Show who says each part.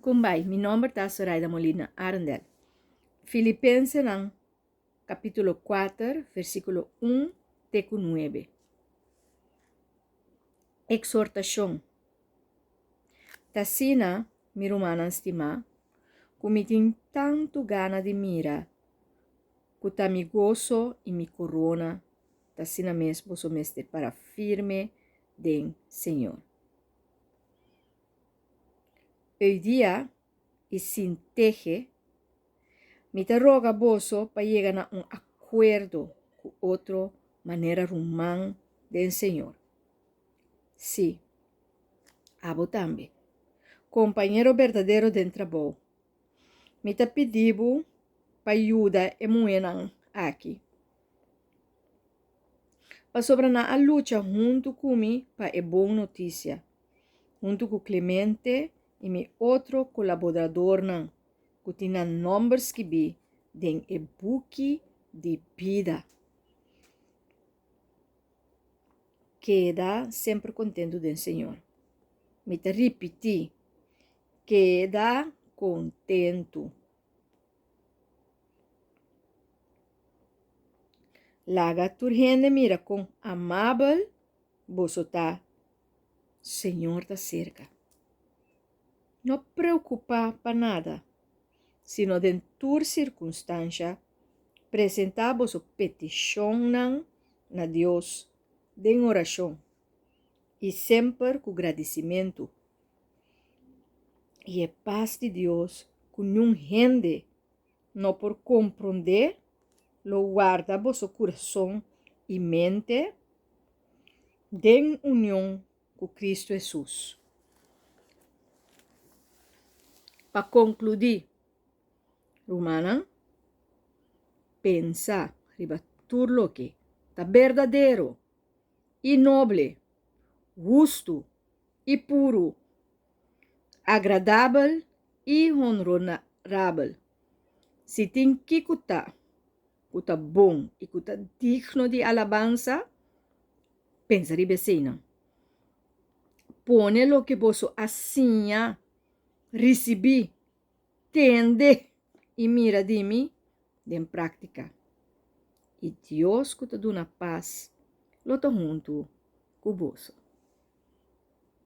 Speaker 1: Kumbai, mi nomber ta Soraida Molina Arendel. Filipensenan kapítulo 4, versíkulo 1 te ku 9. Eksortashon. T'asina, mi rumannan stimá, ku mi tin tantu gana di mira ku ta mi goso i mi korona, t'asina mes boso mester para firme den Señor. Eudia i Sinteje, mi ta roga boso pa yega na un akuerdo ku otro manera ruman den Señor. Sí, abo tambe, kompañero berdadero den trabou. Mi ta pidi bo pa yuda e muhénan aki, pasobra nan a lucha huntu ku mi pa e bon notisia, huntu ku Clemente i mi otro kolaboradornan ku tin nan nòmber skibí den e buki di bida. Keda semper kontentu den Señor. Mi ta ripití, keda kontentu. Laga tur hende mira kon amabel boso ta. Señor ta serka. No preokupá pa nada, sino den tur sirkunstansha presentá boso petishonnan na Dios den orashon i semper ku gradisimentu. I e pas di Dios ku niun hende no por komprondé lo warda boso kurason i mente den union ku Kristu Hesus. Pa konkludí, rumannan, pensa riba tur loke ta berdadero i noble, hustu i puru, agradabel i honrabel. Si tin kiko ta ku ta bon i ku ta digno di alabansa, pensa riba eseinan. Pone loke boso a siña, risibí, tende i mira di mi den práktika. I Dios ku ta duna pas lo ta huntu ku boso.